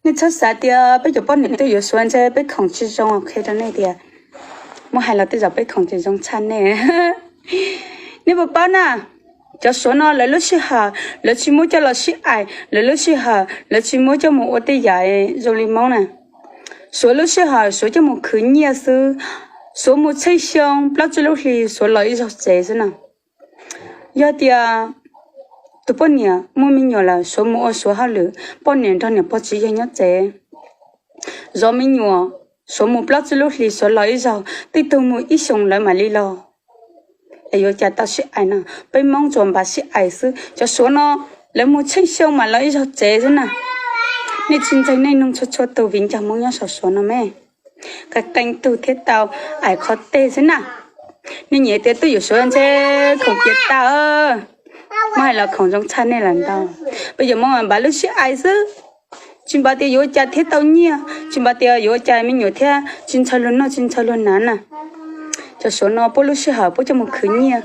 Nej txhob xav tias peb cov poj niam tuaj yuav Suav ntshe peb khoom tsis zoo, qhia rau nej tias muab hais los tej zaum peb khoom tseem zoo tshaj nej. Nej puas paub na, cov Suav no lawv lub sij hawm lawv tsis muab coj los sib aim, lawv lub sij hawm lawv tsis muab coj mus ua tej yam zoo li Hmoob na. Suav lub sij hawm Suav coj mus khwv nyiaj xwb, Suav mus tsheej xyoo plaub tsib lub hli Suav los ib zaug tsev xwb na. Yog tias tus poj niam muaj me nyuam lawm Suav mus ua Suav hauj lwm, poj niam nrog niam pog txiv yawg nyob tsev, zov me nyuam, Suav mus plaub tsib lub hlis Suav los ib zaug, tej tug mus ib xyoos lawv mam li los. Es yuav cas tau sib aim no, peb Hmoob tsuas npaj sib aim xwb, cov Suav no lawv mus tsheej xyoo mam los ib zaug tsev xwb na. Nej tsis ntseeg nej nug txhua txhua tus viv ncaus Hmoob nyob saum Suav no me, qee qee tug thiaj tau aim qhov teg xwb na. Nej nyiam tias tuaj yuav Suav ntshe khoom tiav tag, muab hais los khoom zoo tshaj nej lawm ntau. Peb yuav Hmoob npaj lub sib aim xwb, tsis npaj tias yuav ua cas thiaj tau nyiaj, tsis npaj tias yuav ua cas me nyuam thiaj tsis ntshaw luag noj tsis ntshaw luag hnav na. Cov Suav no puab lub sij hawm puab coj mus khwv nyiaj,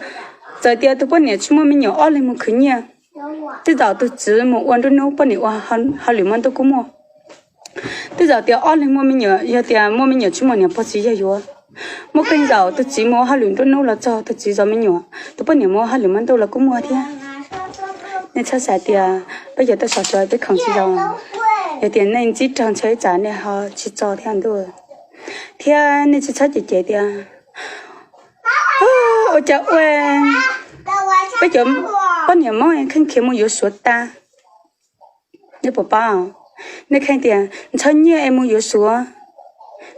txawm tias tus poj niam tsis muaj me nyuam ob leeg mus khwv nyiaj, tej zaum tus txiv mus ua nruab hnub poj niam ua hauj lwm muaj ntuj kuj muaj. Tej zaum tias ob leeg muaj me nyuam, yog tias muaj me nyuam tsis muaj niam pog txiv yawg yuav, muaj qee zaum tus txiv mus ua hauj lwm nruab hnub los txog tus txiv zov me nyuam, tus poj niam mus ua hauj lwm muaj ntuj los kuj muaj thiab. Nej txhob xav tias peb cov tuaj saum Suav peb khoom tsis zoo, yog tias nej ntsib raug ntshe ib tsam nej ho tsis txog thiab ntuj. Thiab nej tsis txhob cem cem tias ua cas ua peb cov poj niam Hmoob kheej khiav mus yuav Suav tag. Nej puas paub, nej kheej tias ntshaw nyiaj es mus yuav Suav,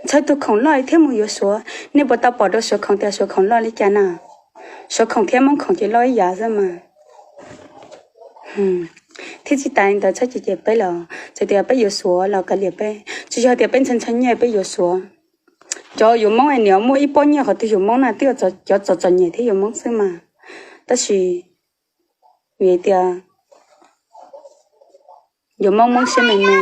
ntshaw tus khoom loj thiab mus yuav Suav. Nej puas tau pom dua Suav khoom tias Suav khoom loj li cas na? Suav khoom thiab Hmoob khoom ces loj ib yam xwb mas. Thiab tsis tas li ntawd txhob cem cem peb los txawm tias peb yuav Suav los kav liam peb, tsis yog tias peb ntshaw ntshaw nyiaj peb yuav Suav. Cov yuav Hmoob es niam muaj ib pob nyiaj qhov twg yuav Hmoob na, twb yog cov txom txom nyem thiab yuav Hmoob xwb mas. Tab sis vim tias yuav Hmoob Hmoob siab me me,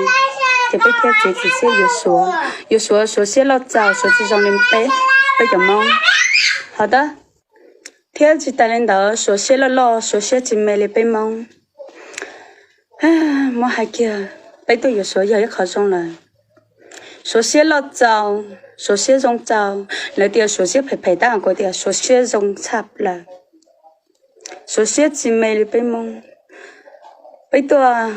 ces peb thiaj txiav txim siab yuav Suav. Yuav Suav, Suav siab loj txaus, Suav tsis zoo li peb, peb cov Hmoob. Ho tab, thiab tsis tas li ntawd Suav siab loj loj, Suav siab tsis me li peb Hmoob. Muab hais kiag, peb tuaj yuav Suav yog ib qho zoo lawm. Suav siab loj txaus, Suav siab zoo txaus, lawv tias Suav siab phem phem tab kuv tias Suav siab zoo tshaj plaws. Suav siab tsis me li peb Hmoob. Peb tuaj,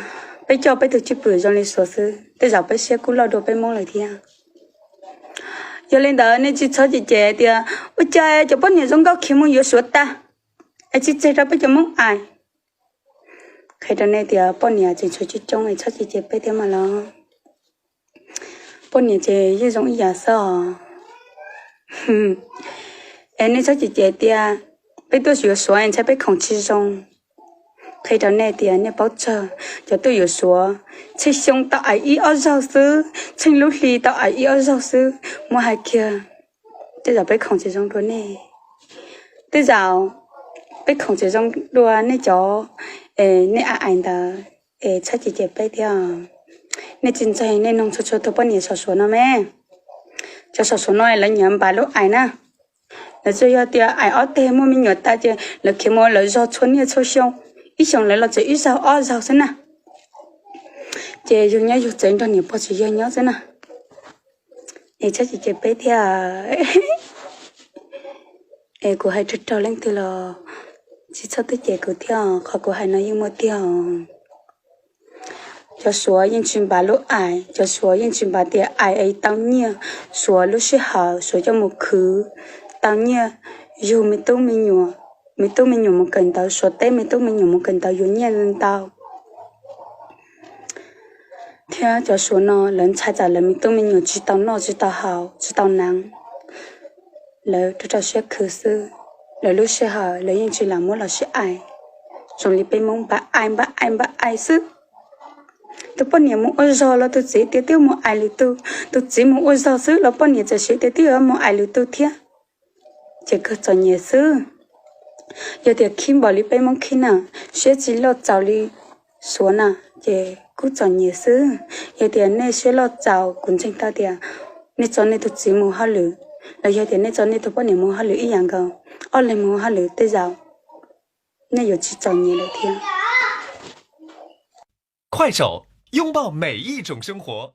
peb coj peb tus cwj pwm zoo li Suav xwb, tej zaum peb siab kuj loj dua peb Hmoob lawm thiab. Yog li ntawd nej tsis txhob cem cem tias ua cas cov poj niam zoo nkauj khiav mus yuav Suav tag, es tsis tseg rau peb cov Hmoob aim. Qhia rau nej tias poj niam tseem tshuav coob coob es txhob cem cem peb thiab mas los. Poj niam ces yeej zoo ib yam xwb os. Es nej txhob cem cem tias peb tuaj yuav Suav es ntshai peb khoom tsis zoo. Qhia rau nej tias nej paub tsawg, cov tuaj yuav Suav tsheej xyoo tau aim ib ob zaug xwb, tsheej lub hli tau aim ib ob zaug xwb, muab hais kiag, tej zaum peb khoom tsis zoo dua nej. Tej zaum peb khoom tsis zoo dua nej cov, nej aim aim ntawd, es txhob cem cem peb thiab. Nej tsis ntseeg nej nug txhua txhua tus poj niam saum Suav no me. Cov saum Suav no lawv nyiam npav lub aim na. Lawv tsuas yog tias aim ob teg muaj me nyuam tas ces lawv khiav mus lawv zog txhua niaj txhua xyoo, ib xyoos lawv los tsev ib zaug ob zaug xwb na. Ces yug nyob yug tsev nrog niam pog txiv yawg nyob xwb na. Es txhob cem cem peb thiab. Es kuv hais raug raug leej twg los tsis txhob twb cem kuv thiab, qhov kuv hais no yeej muaj tiag. Cov Suav yeej tsis npav lub aim, cov Suav yeej tsis npav tias aim es tau nyiaj. Suav lub sij hawm Suav coj mus khwv tau nyiaj, yug me tub me nyuam, me tub me nyuam mus kawm ntawv, Suav teb me tub me nyuam mus kawm ntawv yuav nyiaj ntau. Thiab cov Suav no lawv ntshai tsam lawv me tub me nyuam tsis tau noj tsis tau haus tsis tau hnav, lawv rau rau siab khwv xwb. Lawv lub sij hawm lawv yeej tsis lam muab los sib aim zoo li peb Hmoob npav aim npav aim npav aim xwb. Tus poj niam mus ua zog los tus txiv tias twb mus aim lwm tus, tus txiv mus ua zog xwb los poj niam txawm siv tias twb yuav mus aim lwm tus thiab. Ces kawg txom nyem xwb. Yog tias khib npaum li peb Hmoob khib na, siab tsis loj txaus li Suav na, ces kuj txom nyem xwb. Yog tias nej siab loj txaus, kuv ntseeg tau tias nej tso nej tus txiv mus hauj lwm, los yog tias nej tso nej tus poj niam mus hauj lwm ib yam nkaus, ob leeg mus hauj lwm tej zaum nej yuav tsis txom nyem lawm thiab. 快手，拥抱每一种生活。